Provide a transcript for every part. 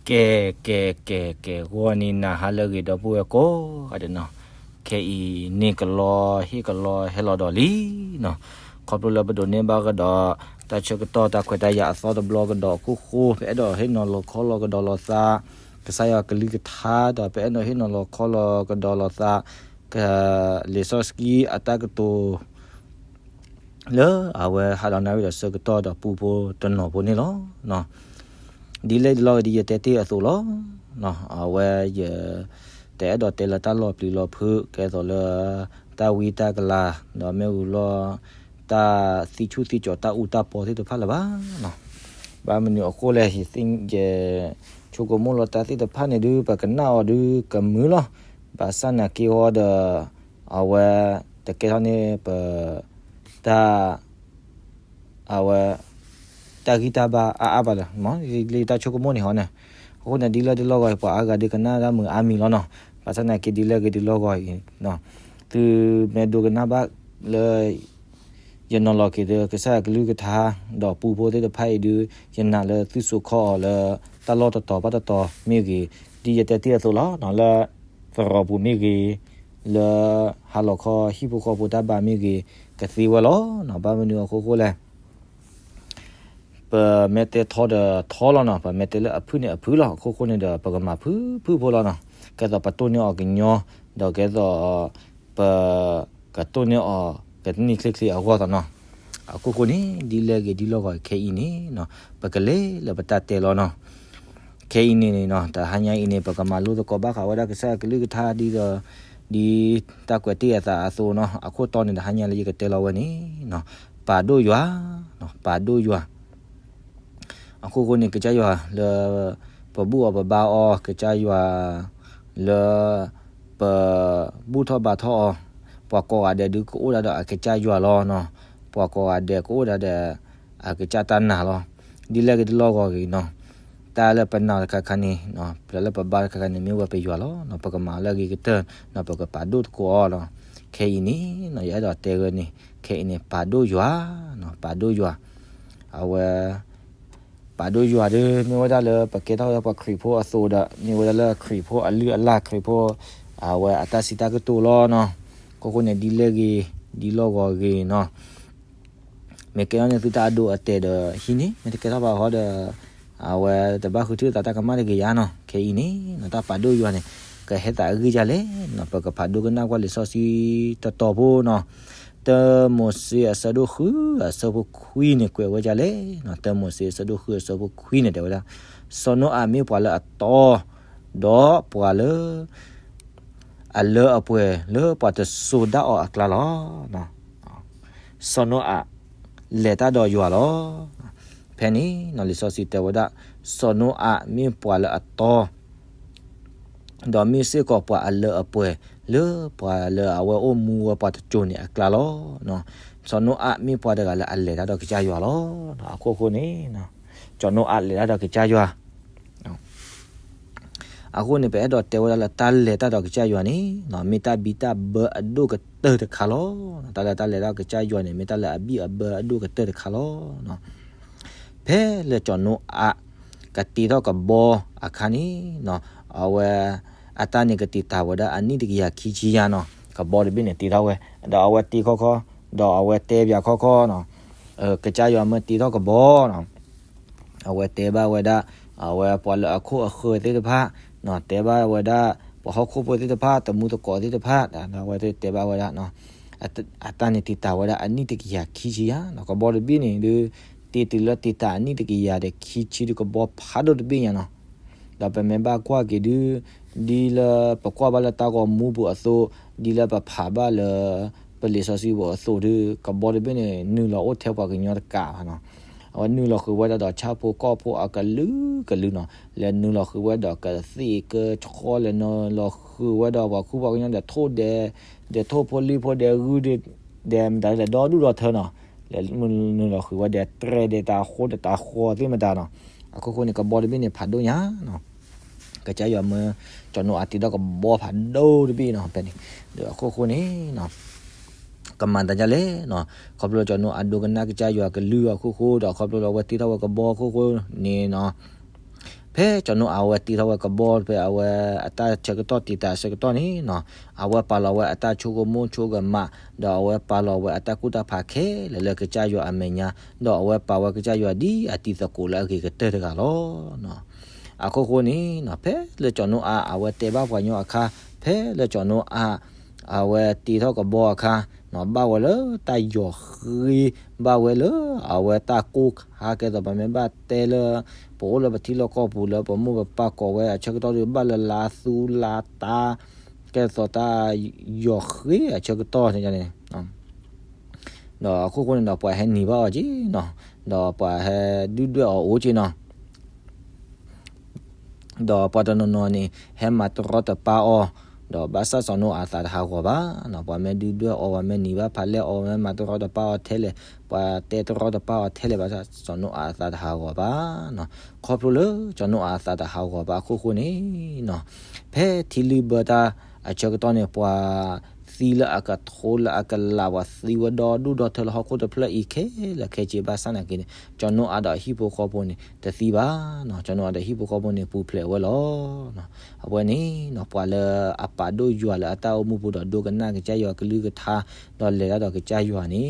ကဲ ကဲ ကဲ ကဲ ဂီၤနံၤနၤဟါလၢအဂ့ၤ ဒီပုၢ်ဝဲၢ်ကိးဂၤဒဲးနီၤ, ခဲအံၤန့ၣ်ကလီဟ့ၣ်ကလီဟဲလီၤဒီးလံနီၤ, ခီဖျိလၢပဒိးန့ၢ်ဘၣ်ကဒီး တၢ်ဆၢကတီၢ်တၢ်ခွဲးတၢ်ယာ်အသီတဘျီကဒီးအခိၣ်ဃိ, ပအဲၣ်ဒိးဟ့ၣ်နီၤလီၤခီလီၤကဒီးလိာ်သး ကစၢ်ယွၤကလုၢ်ကထါဒီး ပအဲၣ်ဒိးဟ့ၣ်နီၤလီၤခီလီၤကဒီးလိာ်သး က လံာ်စီဆှံအတၢ်ကတိၤ လၢအဝဲဟးဒီးနၣ်ရံၣ်ဒီးဆၢကတီၢ်ဒီးပူဖိတနီၤဖိန့ၣ်လီၤ. ဒ်လဲၣ်ဒ်လဲၣ်ဂ့ၤဒ်ယတဲတ့ၢ်အသိးလီၤ. အဝဲယ တအဲၣ်ဒိးတဲလၢတၢ်လီၤပျံၤလီၤဖုး ကဲသိးလၢ တၢ်ဝံတၢ်ကလၤ ဒီးမ့ၢ်ဝံၤလီၤ တၢ်သံဆူၣ်သံကၠီၤ တၢ်အူတၢ်ပီသ့ၣ်တဖၣ်လၢၤဘၣ်နီၤ. ဘၣ်မနုၤအဃိလဲၣ် ယသ့ၣ်ယ ဆိကမိၣ်လီၤတၢ်သ့ၣ်တဖၣ်န့ၣ်ဒုး ပကနၣ်အီၤဒုးကမုာ်လီၤ. ဘၣ်ဆၣ်နာ်က့ဟီဒီး အဝဲ တကဲထီၣ်န့ၢ်ပ တၢ် အဝဲ တၢ်ဂံၢ်တၢ်ဘါအါအါဘၣ်လၢၤ မ့ၢ်လၢတၢ်ဆိကမိၣ်န့ၣ်ဟီန့ၣ်, အဃိန့ၣ် ဒ်လဲၣ်ဒ်လဲၣ်ဂ့ၤ ပှၤအါဂၤဒုးကနၣ်တၢ်မုာ်အါမံၤလီၤနီၤ. ဘၣ်ဆၣ်နာ်က့ဒ်လဲၣ်ဂ့ၤဒ်လဲၣ်ဂ့ၤအံၤ သုမ့ၢ်ဒိကနၣ်ဘၣ်လၢ ယနီၤလီၤက့ၤဒီး ကစၢ်ယွၤကလုၢ်ကထါ ဒီးပူဖိသ့ၣ်တဖၣ်အံၤဒုး ယနာ်လၢသုစိာ်ခီအီၤလၢ တၢ်လီၢ်တတီၤဘၣ်တတီၤမ့ၢ်ဂ့ၤ, ဒ်ယတဲတ့ၢ်အသိးလီၤနီၤ, လၢ သရိာ်ပူၤမ့ၢ်ဂ့ၤ, လၢ ဟါလီၤခီဟံၣ်ဖိဃီဖိတၢ်ဘါမ့ၢ်ဂ့ၤ, ကသ့ဝဲလီၤနီၤ. ဘၣ်မနုၤအဃိဃိလဲၣ် ပမ့ၢ်တဲထီဒီးထီလီၤနီၤ, ပမ့ၢ်တဲလၢအဖုၣ်န့ၣ်အဖုၣ်လီၤ. အခိၣ်ဃိန့ၣ်ဒီး ပကမၤဖုၣ်ဖုၣ်ဖိလီၤနီၤ. ကဲသိးပတိၢ်န့ၢ်အီၤကညီ, ဒီးကဲသိး ပ ကတိၢ်န့ၢ်အီၤကန့ၢ်ချ့ချ့အဂီၢ်သးနီၤ. အခိၣ်ဃိန့ၣ် ဒ်လဲၣ်ဂ့ၤဒ်လဲၣ်ဂ့ၤခဲအံၤန့ၣ်နီၤ, ပကလဲၤလၢပတၢ်တဲလီၤနီၤ. ခဲအံၤန့ၣ်နီၤ တဟါညါအံၤန့ၣ် ပကမၤလိသကိးဘၣ်ဃးဝဲဒၣ်ကစၢ်ယွၤကလုၢ်ကထါဒ်ဒီး ဒ်တၢ်ကွဲးတ့ၢ်အသးအသိးနီၤ. အခိၣ်တီန့ၣ် တဟါညါလၢယကတဲလီၤဝဲန့ၣ်နီၤ, ပာ်ဒိၣ်ယွၤ, ပာ်ဒိၣ်ယွၤ. အခိၣ်ဃိန့ၣ် ကစၢ်ယွၤလၢ ပဘူၣ်အီၤပဘါအီၤ, ကစၢ်ယွၤလၢ ပဘူၣ်ထီၣ်ဘါထီၣ်အီၤ, ပှၤကိးဂၤဒဲးဒုးကအိၣ်ဒၣ်ဒီးအကစၢ်ယွၤလီၤနီၤ. ပှၤကိးဂၤဒဲးကအိၣ်ဒၣ်ဒီး အကစၢ်တၢ်နာ်လီၤ. ဒ်လဲၣ်ဂ့ၤဒ်လဲၣ်ဂ့ၤနီၤ, တၢ်လၢပနာ်တခါခါန့ၣ်, တၢ်လၢပဘါတခါခါန့ၣ် မ့ၢ်ဝဲပယွၤလီၤ. ပကမၤလၢအဂ့ၤကတၢၢ်နီၤ, ပကပာ်ဒိၣ်သကိးအီၤနီၤ. ခဲအံၤန့ၣ်နီၤ ယအဲၣ်ဒိးတဲဝဲန့ၣ်, ခဲအံၤန့ၣ် ပာ်ဒိၣ်ယွၤ, ပာ်ဒိၣ်ယွၤ, အဝဲ ပာ်ဒိၣ်ယွၤဒုး မ့ၢ်ဝဲဒၣ်လၢပကဲထီၣ်ဝဲဒၣ်ပှၤခရံာ်ဖိအသိးဒီး မ့ၢ်ဝဲဒၣ်လၢခရံာ်ဖိအလုၢ်အလၢ် ခရံာ်ဖိ အဝဲအတၢ်စံးတၢ်ကတိၤလီၤနီၤ. အခိၣ်ဃိန့ၣ် ဒ်လဲၣ်ဂ့ၤဒ်လဲၣ်ဂ့ၤနီၤ, မ့ၢ်ကဲထီၣ်န့ၢ်သုတၢ်အဒိအတဲာ်ဒီးဟံးန့ၢ်, မ့ၢ်တကဲထီၣ်ဘၣ်ဃီဒီး အဝဲတဘၣ်ဃုထံၣ်သးတၢ်ကမၣ်တဂ့ၤယါနီၤ. ခဲအံၤန့ၣ်နီၤ တၢ်ပာ်ဒိၣ်ယွၤန့ၣ် ကဟဲသးအဂ့ၢ်ဒ်လဲၣ်နီၤ, ပကဖးဒိကနၣ်ကွၢ်လံာ်စီဆှံတတီၤဖိနီၤ. တၢမိၤၡ့အဆၢဒိၣ်ဃုအဆၢဖိခွံန့ၣ် ကွဲးဝဲဒ်လဲၣ်နီၤ. တၢမိၤၡ့အဆၢဒိၣ်ဃုအဆၢဖိခွံန့ၣ် တဲဝဲဒၣ်, စီၤနိအၤမ့ၢ်ပှၤလၢအတီ ဒီးပှၤလၢ အလၢအပှဲၤလၢပှၤတစိၤဒၣ်အီၤအကျါလီၤ. စီၤနိအၤ လဲၤတၢ်ဒီးယွၤလီၤ. ဖဲန့ၣ်နီၤ လံာ်စီဆှံတဲဝဲဒၣ်, စီၤနိအၤမ့ၢ်ပှၤလၢအတီ ဒီးမ့ၢ်စ့ၢ်ကီးပှၤအလၢအပှဲၤလၢပှၤလၢအဝဲအိၣ်မူဝဲပှၤတစိၤန့ၣ်အကျါလီၤ. စီၤနိအၤမ့ၢ်ပှၤတဂၤလၢအလဲၤတၢ်ဒီးကစၢ်ယွၤလီၤ. အခိၣ်ဃိန့ၣ် စီၤနိအၤလဲၤတၢ်ဒီးကစၢ်ယွၤ အဃိန့ၣ် ပအဲၣ်ဒိးတဲဝဲဒၣ်လၢတၢ်လဲၤတၢ်ဒီးကစၢ်ယွၤန့ၣ် မ့ၢ်တၢ်ဘံၣ်တၢ်ဘၢအဒိၣ်ကတၢၢ်တခါလီၤ. တၢ်လၢတၢ်လဲၤတၢ်ဒီးကစၢ်ယွၤန့ၣ် မ့ၢ်တၢ်လၢအဘံၣ်အဘၢအဒိၣ်ကတၢၢ်တခါလီၤ. ဖဲလၢစီၤနိအၤ ကတ့ထီၣ်ကဘီအခါန့ၣ် အဝဲ အတၢ်န့ၣ်ကတံာ်တာ်ဝဲဒၣ်အနံၣ်တကယၤခံဆံယါနီၤ. ကဘီတဘ့ၣ်န့ၣ်တ့ထီၣ်ဝဲ ဒီးအဝဲတ့ခီခီ ဒီးအဝဲတဲပၠးခီခီနီၤ, ကစၢ်ယွၤမၢတ့ထီၣ်ကဘီနီၤ အဝဲတဲဘၣ်ဝဲဒၣ် အဝဲပှၤလၢအခိၣ်အဃၢၤသ့ၣ်တဖၣ်, တဲဘၣ်ဝဲဒၣ် ပှၤဟီၣ်ခိၣ်ဖိသ့ၣ်တဖၣ် တမူသကိးသ့ၣ်တဖၣ် အဝဲတဲဘၣ်ဝဲဒၣ် အတၢ်န့ၣ်တံာ်တာ်ဝဲဒၣ်အနံၣ်တကယၤခံဆံယါနီၤ. ကဘီတဘ့ၣ်န့ၣ်ဒုး တ့တုၤလၢတံာ်တာ်အနံၣ်တကယၤဒီးခံဆံဒုး ကဘီဖးဒိၣ်တဘ့ၣ်ညါနီၤ. ဒီးပမ့ၢ်ဘၣ်ကွၢ်က့ၤဒုး ဒ်လၢပကွၢ်ဘၣ်လၢတၢ်ဂီၤမူပူၤအသိး, ဒ်လၢပဖးဘၣ်လၢ ပလံာ်စီဆှံပူၤအသိးဒုး ကဘီတဘ့ၣ်န့ၣ် နုာ်လီၤအိၣ်ထဲပှၤကညီတကးဘၣ်နီၤ. အဝဲနုာ်လီၤဃုာ်ဝဲဒၣ်ဒီးဆၣ်ဖိကီၢ်ဖိအကလုာ်ကလုာ်နီၤ, လဲၤနုာ်လီၤဃုာ်ဝဲဒီးကသ့ၣ်ကဆှီ, လဲၤနုာ်လီၤဃုာ်ဝဲဒီးပှၤခူပှၤကညီဒီးထိၣ်ဒဲး, ဒီးထိၣ်ဖိလံၣ်ဖိဒဲးဂုၢ်ဒဲး မတၤလဲၣ်ဒီဒူၣ်ဒီထၢနီၤ, လဲၤနုာ်လီၤဃုာ်ဝဲဒီးတြဲၤဒီးတၤဃီဒီးတၤဃီသ့ၣ်မတၤနီၤ. အခိၣ်ဃိန့ၣ် ကဘီတဘ့ၣ်န့ၣ်ဖးဒိၣ်ညါနီၤ. ကစၢ်ယွၤမၢ စီၤနိအၤတ့ထီၣ်ကဘီဖးဒိၣ်တဘ့ၣ်နီၤ ဖဲန့ၣ်. ဒီးအခိၣ်ဃိန့ၣ် ကမၤတၢ်ဒ်လဲၣ်နီၤ, ခီဖျိလၢစီၤနိအၤဒိကနၣ်ကစၢ်ယွၤကလုၢ်အခိၣ်ဃိ ဒီးခီဖျိလၢအဝဲတ့ထီၣ်ဝဲကဘီအခိၣ်ဃိန့ၣ်နီၤ, ဖဲကၠီၤနိအၤအဝဲတ့ထီၣ်ဝဲကဘီဖဲအဝဲအတၢ်ဆၢကတီၢ်တံာ်တာ်အဆၢကတီၢ်န့ၣ်နီၤ, အဝဲပာ်လီၤဝဲအတၢ်ဆိကမိၣ်ဆိကမး, ဒီးအဝဲပာ်လီၤဝဲအတၢ်ကူၣ်တၢ်ဖးခဲလၢာ်လၢကစၢ်ယွၤအမဲာ်ညါ, ဒီးအဝဲပာ်ဝဲကစၢ်ယွၤဒ်အတံၤသကိးလၢအဂ့ၤကတၢၢ်တဂၤလီၤ. အခိၣ်ဃိန့ၣ်နီၤ, ဖဲလၢကၠီၤနိအၤအဝဲတဲဘၣ်ပှၤကညီအခါ, ဖဲလၢကၠီၤနိအၤ အဝဲတ့ထီၣ်ကဘီအခါ, ဘၣ်ဝဲလၢတၢ်ယီၤဃ့, ဘၣ်ဝဲလၢအဝဲတၢ်ကိၢ်ခါကဲသိး ပမ့ၢ်ဘၣ်တဲလၢ ပအိၣ်လၢပထံလီၢ်ကီၢ်ပူၤလၢပမိၢ်ပပၢ်ကိးဝဲအဆၢကတီၢ်ဒီး ဘၣ်လၢလါသူလါတါ ကဲသိးတၢ်ယီၤဃ့အဆၢကတီၢ်န့ၣ်န့ၣ်, ဒီးအခိၣ်ဃိန့ၣ်ဒီး ပှၤဟဲနံၤဘၣ်အီၤက့နီၤ, ဒီးပှၤဟဲဒုၣ်ဒွဲၣ်အီၤအိၣ်က့နီၤ. ဒီးပှၤတနီၤနီၤန့ၣ် ဟဲမၤတရီတပါအီၤ, ဒီးဘၣ်ဆၣ်စီၤနိအၤအသးတဟးဂီၤဘၣ်နီၤ. ပှၤမ့ၢ်ဒုၣ်ဒွဲၣ်အီၤ, ပှၤမ့ၢ်နံၤဘၣ်ဖးလဲၢ်အီၤ, မ့ၢ်မၤတရီတပါအီၤထဲလဲၣ်, ပှၤတဲတရီတပါအီၤထဲလဲၣ်, ဘၣ်ဆၣ်စီၤနိအၤအသးတဟးဂီၤဘၣ်နီၤ. ခီဖျိလၢစီၤနိအၤအသးတဟးဂီၤဘၣ်အခိၣ်ဃိန့ၣ်နီၤ, ဖဲထံလုၢ်ဘၢတၢ်အဆၢကတီၢ်န့ၣ် ပှၤသံလၢအကထိလၢအကလး, ပှၤသံဝဲဒီဒူၣ်ဒီထၢလၢဟီၣ်ခိၣ်တဖျၢၣ်အံၤခဲလၢာ်ခဲဆ့, ဘၣ်ဆၣ်နာ်က့န့ၣ် စီၤနိအၤဒီးအဟံၣ်ဖိဃီဖိန့ၣ် တသံဘၣ်နီၤ. စီၤနိအၤဒီးဟံၣ်ဖိဃီဖိန့ၣ် ပူၤဖျဲးဝဲလီၤ. အဝဲန့ၣ်နီၤ, ပှၤလၢအပာ်ဒိၣ်ယွၤလၢအတၢ်အိၣ်မူပူၤဒီး ဒိကနၣ်ကစၢ်ယွၤကလုၢ်ကထါ, ဒီးလဲၤတၢ်ဒီးကစၢ်ယွၤန့ၣ်နီ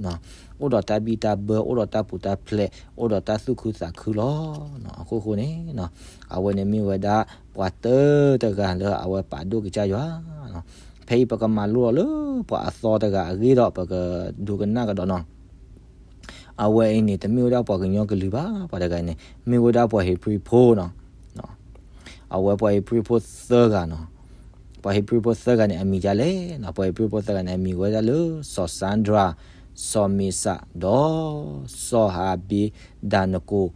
ၤ, အိၣ်ဒီးတၢ်ဘံၣ်တၢ်ဘၢ, အိၣ်ဒီးတၢ်ပူၤတၢ်ဖျဲး, အိၣ်ဒီးတၢ်သူၣ်ခုသးခုလီၤ. အခိၣ်ဃိန့ၣ်နီၤ, အဝဲန့ၣ်မ့ၢ်ဝဲဒၣ်ပှၤတၢတဂၤလၢအဝဲပာ်ဒိၣ်ကစၢ်ယွၤနီၤ. ဖဲအံၤပကမၤလိအီၤလၢပှၤအသီတဂၤအဂ့ၢ်ဒီး ပကဒိကနၣ်ကဒီးနီၤ. အဝဲအံၤန့ၣ် တမ့ၢ်ဝဲဒၣ်ပှၤကညီကလုာ်ဘၣ်, ပှၤတဂၤန့ၣ် မ့ၢ်ဝဲဒၣ်ပှၤဧ့ၤဘြံၤဖိနီၤ. အဝဲပှၤဧ့ၤဘြံၤဖိသၢဂၤနီၤ. ပှၤဧ့ၤဘြံၤဖိသၢဂၤန့ၣ် အမံၤဒ်လဲၣ်နီၤ. ပှၤဧ့ၤဘြံၤဖိသၢဂၤန့ၣ် အမံၤဝဲဒၣ်လၢ စီၤစၤဒြး, စီၤမ့းစး, ဒီးစီၤအဘ့းနကိၤ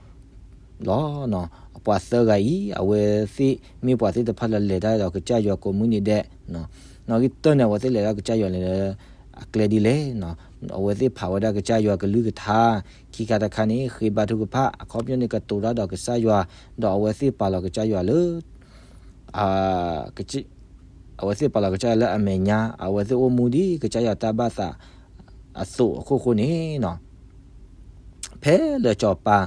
လီၤ. ပှၤသၢဂၤအံၤ အဝဲသ့ၣ်မ့ၢ်ပှၤသ့ၣ်တဖၣ်လၢလဲၤတၢ်ဒီးကစၢ်ယွၤကိးမုၢ်နံၤဒဲးနီၤ. နီၣ်ဂံၢ်တၢန့ၣ် အဝဲသ့ၣ်လဲၤတၢ်ကစၢ်ယွၤန့ၣ်လၢ အကျဲဒ်လဲၣ်နီၤ. အဝဲသ့ၣ်ဖးဝဲဒၣ်ကစၢ်ယွၤကလုၢ်ကထါ, ခံခါတခါန့ၣ် ဃ့ဘါထုကဖၣ်, အခီပညီန့ၣ် ကတိၤတၢ်ဒီးကစၢ်ယွၤ, ဒီးအဝဲသ့ၣ်ပာ်လီၤကစၢ်ယွၤလၢ အဝဲသ့ၣ်ပာ်လီၤကစၢ်ယွၤလၢအမဲာ်ညါ, အဝဲသ့ၣ်အိၣ်မူဒ်ကစၢ်ယွၤတၢ်ဘၣ်သးအသိးအခိၣ်ဃိန့ၣ်နီၤ. ဖဲလၢစီၤပၤ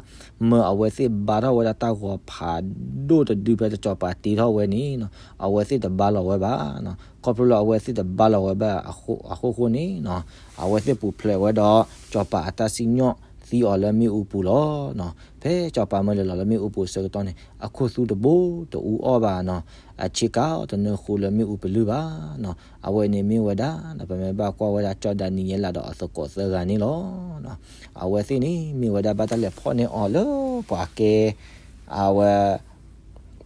မၢအဝဲသ့ၣ်ဘါထီၣ်ဝဲဒၣ်တၢ်ဂီၤဖးဒိၣ်တဒုဖဲစီၤပၤတ့ထီၣ်ဝဲန့ၣ်နီၤ, အဝဲသ့ၣ်တဘါလီၤဝဲဘၣ်နီၤ. ခီဖျိလၢအဝဲသ့ၣ်တဘါလီၤဝဲဘၣ်အခိၣ်ဃိန့ၣ်နီၤ, အဝဲသ့ၣ်ပူၤဖျဲးဝဲဒီးစီၤပၤအတၢ်စံၣ်ညီၣ်သံအီၤလၢမ့ၣ်အူပူၤလီၤနီၤ. ဖဲစီၤပၤမၢလဲၤလီၤလၢမ့ၣ်အူပူၤအဆၢကတီၢ်န့ၣ် အခိၣ်သူတဘိတအူအီၣ်ဘၣ်နီၤ, အဆ့ကၤတနၢဃိလၢမ့ၣ်အူပလုၢ်ဘၣ်နီၤ. အဝဲန့ၣ်မ့ၢ်ဝဲဒၣ် ပမ့ၢ်ဘၣ်ကွၢ်ဝဲဒၣ် စီၤဒၤနံးယ့လးဒီးအသကိးသၢဂၤန့ၣ်လီၤ. အဝဲသ့ၣ်န့ၣ် မ့ၢ်ဝဲဒၣ်ဘၣ်တၢ်လဲၤဖီၣ်န့ၢ်အီၤလၢပှၤကဲ အဝဲ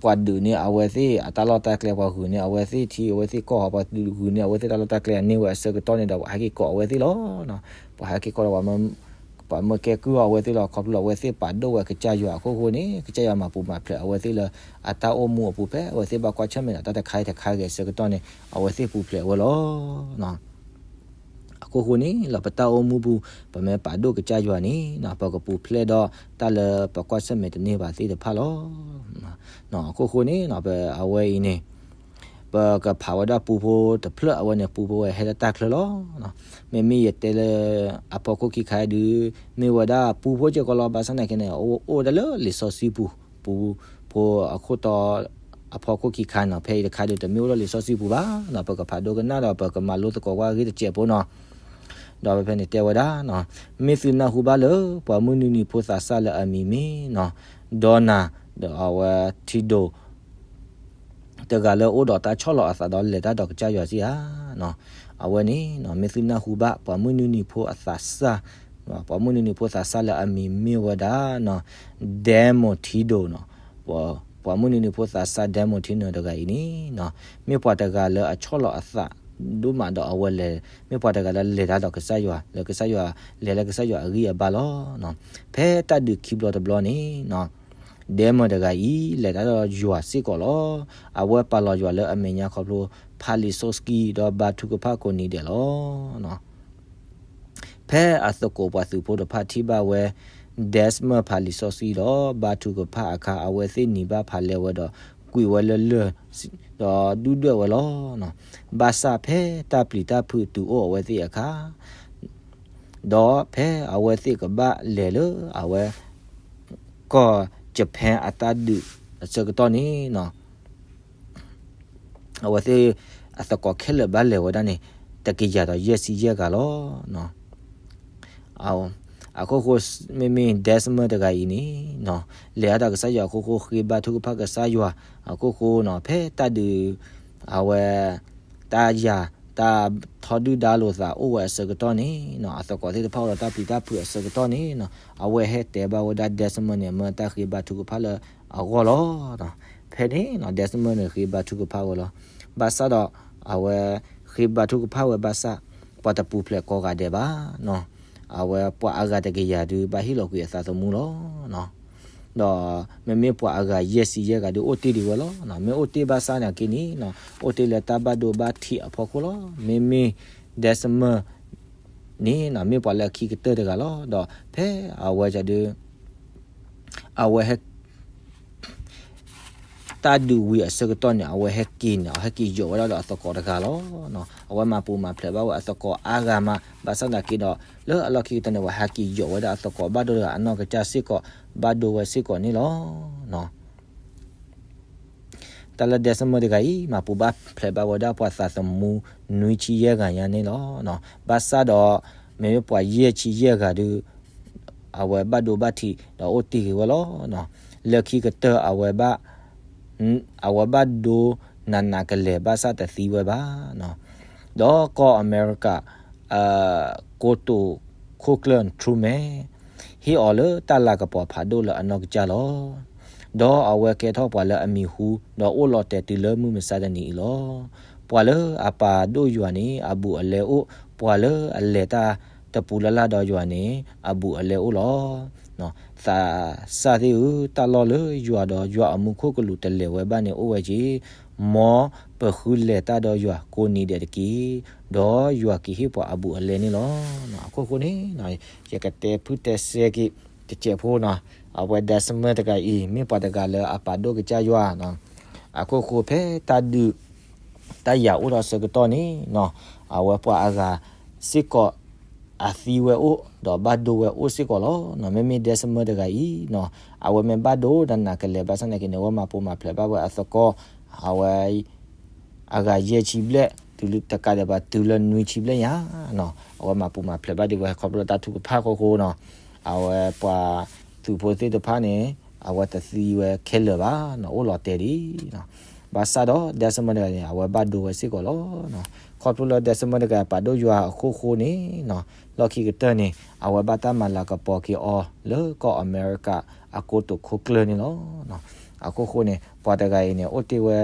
ပှၤဒုးန့ၢ်အဝဲသ့ၣ်အတၢ်လီၢ်တၢ်ကျဲ, ပှၤဂုာ်န့ၢ်အဝဲသ့ၣ်ထံ, အဝဲသ့ၣ်ကီၢ်, ပှၤဂုာ်န့ၢ်အဝဲသ့ၣ်တၢ်လီၢ်တၢ်ကျဲန့ၢ်ဝဲအဆၢကတီၢ်န့ၣ်ဒီး ပှၤဟဲက့ၤကိးအဝဲသ့ၣ်လီၤ. ပှၤဟဲက့ၤကိးဒီး ပှၤမၢကဲကုၢ်အီၤအဝဲသ့ၣ်လီၤ. ခီဖျိလၢအဝဲသ့ၣ်ပာ်ဒိၣ်ဝဲကစၢ်ယွၤအခိၣ်ဃိန့ၣ် ကစၢ်ယွၤမၤပူၤမၤဖျဲးအဝဲသ့ၣ်လၢအတၢ်အိၣ်မူအပူၤ, ဖဲအဝဲသ့ၣ်ဘၣ်ကွၢ်ဆၢၣ်မဲာ်ဒီးတၢ်တခါအံၤတခါဂ့ၤအဆၢကတီၢ်န့ၣ် အဝဲသ့ၣ်ပူၤဖျဲးဝဲလီၤ. အခိၣ်ဃိန့ၣ် လၢပတၢ်အိၣ်မူပူၤ ပမ့ၢ်ပာ်ဒိၣ်ကစၢ်ယွၤန့ၣ် ပကပူၤဖျဲးဒီးတၢ်လၢပကွၢ်ဆၢၣ်မဲာ်တန့ၢ်ဘၣ်သ့ၣ်တဖၣ်လီၤ. အခိၣ်ဃိန့ၣ် အဝဲအံၤန့ၣ် ပကဖးဝဲဒၣ်ပူဖိတဖျၢၣ် အဝဲန့ၣ် ပူဖိဝဲဟဲလၢတၢ်ချၢလီၤ. မ့မ့ၢ်ယတဲလၢ အဖီခိၣ်ခံခါဒုး မ့ၢ်ဝဲဒၣ်ပူဖိစ့ၢ်ကီးလီၤ. ဘၣ်ဆၣ်သနာ်က့န့ၣ် အိၣ်ဝဲဒၣ်လၢလံာ်စီဆှံပူၤ, ပူဖိအခိၣ်တီ အဖီခိၣ်ခံခါန့ၣ်, ဖဲအံၤတခါဒုး တမ့ၢ်အိၣ်လၢလံာ်စီဆှံပူၤဘၣ်နီၤ. ပကဖးဒိကနၣ်ဒီး ပကမၤလိသကိးကွၢ်အဂ့ၢ်တစဲးဖိနီၤ. ဒီးဖဲန့ၣ်တဲဝဲဒၣ်, မ့ၢ်သုနၢ်ဟူဘၣ်လၢ ပှၤမုၢ်နွံနံၤဖိသးစၢ်လၢအမံၤမ့ၢ်နီၤ Donna ဒီးအဝဲ Tildo တဂၤလၢအိၣ်ဒီးတၢ်ဆီၣ်လီၤအသးဒီးလဲၤတၢ်ဒီးကစၢ်ယွၤစ့ၢ်ဧါ. အဝဲန့ၣ် မ့ၢ်သုနၢ်ဟူဘၣ် ပှၤမုၢ်နွံနံၤဖိအသးစၢ်, ပှၤမုၢ်နွံနံၤဖိသးစၢ်လၢအမံၤမ့ၢ်ဝဲဒၣ် Desmond Tildo နီၤ. ပှၤမုၢ်နွံနံၤဖိသးစၢ် Desmond Tildo တဂၤအံၤန့ၣ် မ့ၢ်ပှၤတဂၤလၢအဆီၣ်လီၤအသးဒိၣ်မးဒီးအဝဲလဲၤ, မ့ၢ်ပှၤတဂၤလၢလဲၤတၢ်ဒီးကစၢ်ယွၤ, လၢကစၢ်ယွၤ, လဲၤလၢကစၢ်ယွၤအဂံၢ်အဘါလီၤ. ဖဲတၢ်ဒုးခံဘျီတဘျီန့ၣ် Desmond တဂၤအံၤ လဲၤတၢ်ဒီးယွၤစ့ၢ်ကီးလီၤ. အဝဲပာ်လီၤယွၤလၢအမဲာ်ညါခီဖျိ ဖးလံာ်စီဆှံဒီးဘါထုကဖၣ်ကိးနံၤဒဲးလီၤ. ဖဲအသကိးပှၤသုးဖိတဖၣ်ထံၣ်ဘၣ်ဝဲ Desmond ဖးလံာ်စီဆှံဒီးဘါထုကဖၣ်အခါ အဝဲသ့ၣ်နံၤဘၣ်ဖးလဲၢ်ဝဲဒီး ကွံာ်ဝဲလၢလၢၢ် ဒီးဒုၣ်ဒွဲၣ်ဝဲလီၤ. ဘၣ်ဆၣ်ဖဲတၢ်ပျံၤတၢ်ဖုးတုၤအိၣ်အဝဲသ့ၣ်အခါ ဒီးဖဲအဝဲသ့ၣ်ကဘၣ်လဲၤလၢအဝဲ ကီၢ် Japan အတၢ်ဒုး အဆၢကတီၢ်န့ၣ်နီၤ အဝဲသ့ၣ်အသကိးခဲလၢာ်ဘၣ်လဲၤဝဲဒၣ်န့ၣ် တကယၤဒီးယဲၢ်ဆံယဲၢ်ဂၤလီၤ. အခိၣ်ဃိ မ့မ့ၢ် Desmond တဂၤအံၤန့ၣ်နီၤ လဲၤအါထီၣ်ကစၢ်ယွၤအခိၣ်ဃိ ဃ့ဘါထုကဖၣ်ကစၢ်ယွၤအခိၣ်ဃိနီၤ ဖဲတၢ်ဒုး အဝဲ တၢ်ယၤ တၢ်ထီဒုၣ်ဒါလိာ်သးအိၣ်ဝဲအဆၢကတီၢ်န့ၣ်နီၤ အသကိးသ့ၣ်တဖၣ်အိၣ်ဒီးတၢ်ပျံၤတၢ်ဖုးအဆၢကတီၢ်န့ၣ်နီၤ အဝဲဟဲတဲဘၣ်ဝဲဒၣ် Desmond န့ၣ် မၢတၢ်ဃ့ဘါထုကဖၣ်လၢအဂီၢ်လီၤ. ဖဲန့ၣ်နီၤ Desmond န့ၣ် ဃ့ဘါထုကဖၣ်ဝဲလီၤ. ဘၣ်ဆၣ်ဒီး အဝဲ ဃ့ဘါထုကဖၣ်ဝဲဘၣ်ဆၣ် ပှၤတပူၤဖျဲးကိးဂၤဒဲးဘၣ်နီၤ အဝဲပှၤအါဂၤတကယၤဒုး ဘၣ်ဟ့ၣ်လီၤကွံာ်အသးသမူလီၤ. ဒီးမ့မ့ၢ်ပှၤအါဂၤယဲၢ်ဆံယဲၢ်ဂၤဒုး အိၣ်တ့ၢ်ဒံးဝဲလီၤ. မ့ၢ်အိၣ်တ့ၢ်ဘၣ်ဆၣ်နာ်က့န့ၣ်နီၤ အိၣ်တ့ၢ်လၢတၢ်ဘၣ်ဒိဘၣ်ထံးအဖီခိၣ်လီၤ. မ့မ့ၢ် Desmond န့ၣ်နီၤ မ့ၢ်ပှၤလၢအခံကတၢၢ်တဂၤလီၤ. ဒီးဖဲအဝဲဒုး အဝဲဟဲ တၢ်ဒုးဝံၤအဆၢကတီၢ်န့ၣ် အဝဲဟဲက့ၤန့ၣ် အဝဲဟဲက့ၤယိးဝဲဒၣ်ဒီးအသကိးတဂၤလီၤ. အဝဲမၤပူၤမၤဖျဲးဘၣ်ဝဲအသကိးအါဂၤမး ဘၣ်ဆၣ်သနာ်က့ဒီး လၢအလီၢ်ခံကတၢၢ်န့ၣ် အဝဲဟဲက့ၤယိးဝဲဒၣ်အသကိးဘၣ်ဒိတဂၤအနီၢ်ကစၢ်စ့ၢ်ကီး ဘၣ်ဒိဝဲစ့ၢ်ကီးန့ၣ်လီၤ. တၢ်လၢ Desmond တဂၤအံၤ မၤပူၤဘၣ်ဖျဲးဘၣ်ဝဲဒၣ်ပှၤသးသမူနွံဆံယဲၢ်ဂၤညါန့ၣ်လီၤ. ဘၣ်ဆၣ်ဒီး မ့မ့ၢ်ပှၤယဲၢ်ဆံယဲၢ်ဂၤဒုး အဝဲဘၣ်ဒိဘၣ်ထံးဒီးအိၣ်တ့ၢ်ဂ့ၤဝဲလီၤ. လၢခံကတၢၢ် အဝဲဘၣ် အဝဲဘၣ်ဒိနးနးကလဲာ်ဘၣ်ဆၣ်တသံဝဲဘၣ်. ဒီးကီၢ်အမဲရကၤ ကိတိာ်ခိၣ်ကျၢၢ် Truman ဟ့ၣ်အီၤလၢတၢ်လၤကပီၤဖးဒိၣ်လၢအနီၢ်ကစၢ်လီၤ. ဒီးအဝဲကဲထီၣ်ပှၤလၢအမံၤဟူ ဒီးအိၣ်လီၤတဲာ်တုၤလၢမုၢ်မဆါတနံၤအံၤလီၤ. ပှၤလၢအပာ်ဒိၣ်ယွၤန့ၣ် အဘူးအလဲအိၣ်, ပှၤလၢအလဲၤတၢ်တပူၤလၢ်လၢ်ဒီးယွၤန့ၣ် အဘူးအလဲအိၣ်လီၤ. သးစၢ်သ့ၣ်ဧၢ, တၢ်လီၢ်လၢယွၤဒီးယွၤအမူခိၣ်ကလူးတလဲၤဝဲဘၣ်န့ၣ်အိၣ်ဝဲက့ၢ်. မ်ပဃုလဲၤတၢ်ဒီးယွၤကိးနံၤဒဲးတက့ၢ်, ဒီးယွၤကဟ့ၣ်ပှၤအဘူးအလဲန့ၣ်လီၤ. အခိၣ်ဃိန့ၣ် ယကတဲဖုၣ်တဲစဲက့ၤတစဲးဖိနီၤ, အဝဲ Desmond တဂၤအံၤ မ့ၢ်ပှၤတဂၤလၢအပာ်ဒိၣ်ကစၢ်ယွၤနီၤ. အခိၣ်ဃိဖဲတၢ်ဒုး တၢ်ယၤအိၣ်ဒီးဆၢကတီၢ်န့ၣ်နီၤ, အဝဲပှၤအါဂၤစ့ၢ်ကီး အသံဝဲအိၣ် ဒီးဘၣ်ဒိဝဲအိၣ်စ့ၢ်ကီးလီၤ. မ့မ့ၢ် Desmond တဂၤအံၤနီၤ, အဝဲမ့ၢ်ဘၣ်ဒိနးနးကလဲာ်ဘၣ်ဆၣ်နာ်က့န့ၣ် အဝဲမၤပူၤမၤဖျဲးဘၣ်ဝဲအသကိး, အဝဲ အဂၤယဲၢ်ဆံဘျဲၣ် တုၤလၢတကးဒံးဘၣ်တုၤလၢနွံဆံဘျဲၣ်ညါနီၤ, အဝဲမၤပူၤမၤဖျဲးဘၣ်ဒံးဝဲ ခီဖျိလၢတၢ်ထုကဖၣ်အခိၣ်ဃိနီၤ, အဝဲပှၤသုးဖိသ့ၣ်တဖၣ်န့ၣ် အဝဲတသံဝဲခဲလၢာ်ဘၣ်နီၤ, အိၣ်လီၤတဲာ်ဒံးနီၤ. ဘၣ်ဆၣ်ဒီး Desmond တဂၤန့ၣ် အဝဲဘၣ်ဒိဝဲစ့ၢ်ကီးလီၤ. ခီဖျိလၢ Desmond တဂၤပာ်ဒိၣ်ယွၤအခိၣ်ဃိန့ၣ်နီၤ, လီၢ်ခံကတၢၢ်န့ၣ် အဝဲဘၣ်တၢ်မၤလၤကပီၤက့ၤအီၤလၢကီၢ်အမဲရကၤအကိတိာ်ခိၣ်ကျၢၢ်န့ၣ်လီၤ. အခိၣ်ဃိန့ၣ် ပှၤတဂၤအံၤန့ၣ် အိၣ်တ့ၢ်ဝဲ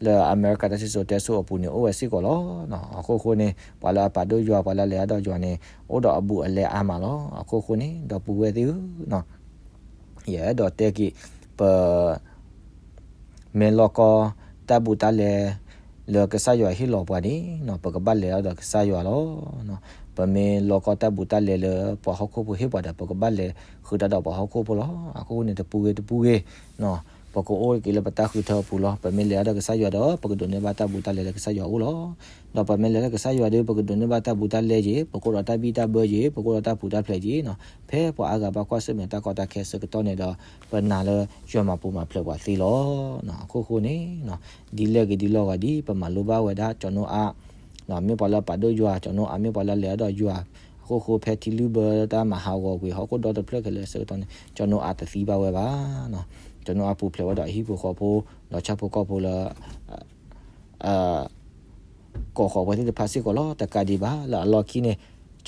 လၢအမဲရကၤတၢ်စံၣ်စိၤတဲစိၤအပူၤန့ၣ် အိၣ်ဝဲစ့ၢ်ကီးလီၤ. အခိၣ်ဃိန့ၣ် ပှၤလၢအပာ်ဒိၣ်ယွၤ ပှၤလၢအလဲၤတၢ်ဒီးယွၤန့ၣ် အိၣ်ဒီးအဘူးအလဲအါမးလီၤ. အခိၣ်ဃိန့ၣ် ဒီပုၢ်ဝဲၢ်သ့ၣ်ဧၢနီၤ, ယအဲၣ်ဒိးတဲက့ၤ ပ မ့ၢ်လီၢ်ကီတၢ်ဘူးတၢ်လဲ လၢကစၢ်ယွၤဟ့ၣ်လီၤပှၤန့ၣ်နီၤ, ပကဘၣ်လဲၤတၢ်ဒီးကစၢ်ယွၤလီၤ. ပမ့ၢ်လီၢ်ကီတၢ်ဘူးတၢ်လဲလၢပှၤဟီၣ်ခိၣ်ဖိဟ့ၣ်ပှၤဒီး ပကဘၣ်လဲၤဃုာ်တၢ်ဒီးပှၤဟီၣ်ခိၣ်ဖိလီၤ. အခိၣ်ဃိန့ၣ် တပူၤဂ့ၤတပူၤဂ့ၤနီၤ, ပကအိၣ်က့ၤလၢပတၢ်ဃုထၢအပူၤလီၤ. ပမ့ၢ်လဲၤတၢ်ဒီးကစၢ်ယွၤဒီး ပကဒိးန့ၢ်ဘၣ်တၢ်ဘူးတၢ်လဲလၢကစၢ်ယွၤအအိၣ်လီၤ. ဒီးပမ့ၢ်လဲၤတၢ်ကစၢ်ယွၤဒီး ပကဒိးန့ၢ်ဘၣ်တၢ်ဘူးတၢ်လဲက့ၤ, ပကအိၣ်ဒီးတၢ်ဘံၣ်တၢ်ဘၢက့ၤ, ပကအိၣ်ဒီးတၢ်ပူၤတၢ်ဖျဲးက့ၤနီၤ. ဖဲပှၤအါဂၤဘၣ်ကွၢ်ဆၢၣ်မဲာ်တၢ်ကီတၢ်ခဲအဆၢကတီၢ်န့ၣ်ဒီး ပနာ်လၢယွၤမၤပူၤမၤဖျဲးပှၤသ့လီၤ. အခိၣ်ဃိန့ၣ် ဒ်လဲၣ်ဂ့ၤဒ်လဲၣ်ဂ့ၤဒ် ပမၤလိဘၣ်ဝဲဒၣ် ကၠီၤနိအး, မ့ၢ်ပှၤလၢအပာ်ဒိၣ်ယွၤ, ကၠီၤနိအးမ့ၢ်ပှၤလၢအလဲၤတၢ်ဒီးယွၤ, အခိၣ်ဃိဖဲထံလုၢ်ဘၢတၢ်မၤဟးဂီၤကွံာ် ဟီၣ်ခိၣ်ဒီတဖျၢၣ်ခဲလၢာ်အဆၢကတီၢ်န့ၣ် ကၠီၤနိအးတသံဘၣ်ဝဲဘၣ်. ကၠီၤနိအးပူၤဖျဲးဝဲဒီးအဟံၣ်ဖိဃီဖိ ဒီးဆၣ်ဖိကီၢ်ဖိလၢ ကိးဃီၤဝဲသ့ၣ်တဖၣ်စ့ၢ်ကီးလီၤ. တကးဒံးဘၣ် လၢအလီၢ်ခံန့ၣ်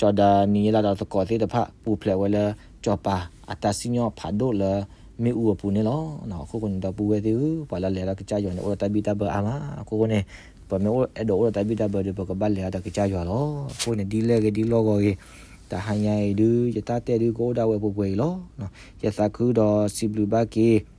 ကၠီၤဒၤနံယ့လးဒီးသကိးသ့ၣ်တဖၣ် ပူၤဖျဲးဝဲလၢ စီၤပၤအတၢ်စံၣ်ညီၣ်ဖးဒိၣ်လၢမ့ၣ်အူအပူၤန့ၣ်လီၤ. အခိၣ်ဃိန့ၣ် ဒီပုၢ်ဝဲၢ်သ့ၣ်ဧၢ, ပှၤလၢအလဲၤတၢ်ဒီးကစၢ်ယွၤန့ၣ် အိၣ်ဒီးတၢ်ဘံၣ်တၢ်ဘၢအါမး. အခိၣ်ဃိန့ၣ် ပမ့ၢ်အဲၣ်ဒိးအိၣ်ဒီးတၢ်ဘံၣ်တၢ်ဘၢဒီး ပကဘၣ်လဲၤတၢ်ဒီးကစၢ်ယွၤလီၤ. အဃိန့ၣ် ဒ်လဲၣ်ဂ့ၤဒ်လဲၣ်ဂ့ၤ, တဟါညါအံၤဒုး ယတၢ်တဲဒုးကအိၣ်ဒၣ်ဝဲပှဲၤပှဲၤအံၤလီၤ. ယသးခုဒီးစံးဘျုးဘၣ်က့ၤ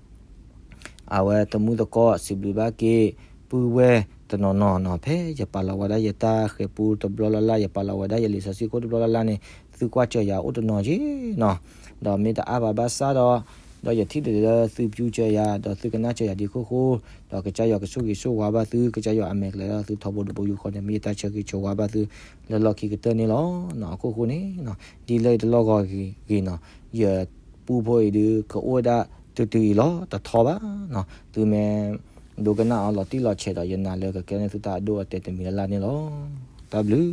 အဝဲသမူသကိး စံးဘျုးဘၣ်က့ၤ ပုၢ်ဝဲၢ်တနီၤနီၤနီၤ, ဖဲယပာ်လီၤဝဲဒၣ်ယတၢ်ဃဲၤပူတဘျီလၢ်လၢ်, ယပာ်လီၤဝဲဒၣ်ယလံာ်စီဆှံခိၣ်တဘျီလၢ်လၢ်န့ၣ် သုကွၢ်စၢၤယၤအိၣ်တနီၤက့ၤနီၤ. ဒီးမ့ၢ်တအါဘၣ်ဘၣ်ဆၣ်ဒီး, ဒီးယထံၣ်ဒ်လၢသုပျူၤစၢၤယၤ ဒီးသုကနၣ်စၢၤယၤဒ်ခိၣ်ဃိ, ဒီးကစၢ်ယွၤကဆိၣ်ဂ့ၤဆိၣ်ဝါဘၣ်သု, ကစၢ်ယွၤအမဲာ်ကျဲဒီးသုထီဘိတဘိယူၢ်ဃီန့ၣ် မ့ၢ်ယတၢ်ဆၢဂ့ၤဆိၣ်ဝါဘၣ်သု လၢလီၢ်ခံကတၢၢ်န့ၣ်လီၤ. အခိၣ်ဃိန့ၣ် ဒ်လဲၣ်ဂ့ၤဒ်လဲၣ်ဂ့ၤနီၤ, ယပူဖိအံၤဒုး ကအိၣ်ဝဲဒၣ် တုၤတုၤအံၤလီၤ တထီဘၣ်နီၤ. သုမ့ၢ်ဒိကနၣ်အီၤလီၤတံၢ်လီၤဆဲးဒီး ယနာ်လၢကကဲန့ၢ်သုတၢ်အဒိၣ်အတဲာ်တမံၤလၢ်လၢ်န့ၣ်လီၤ. တၢ်ဘျုး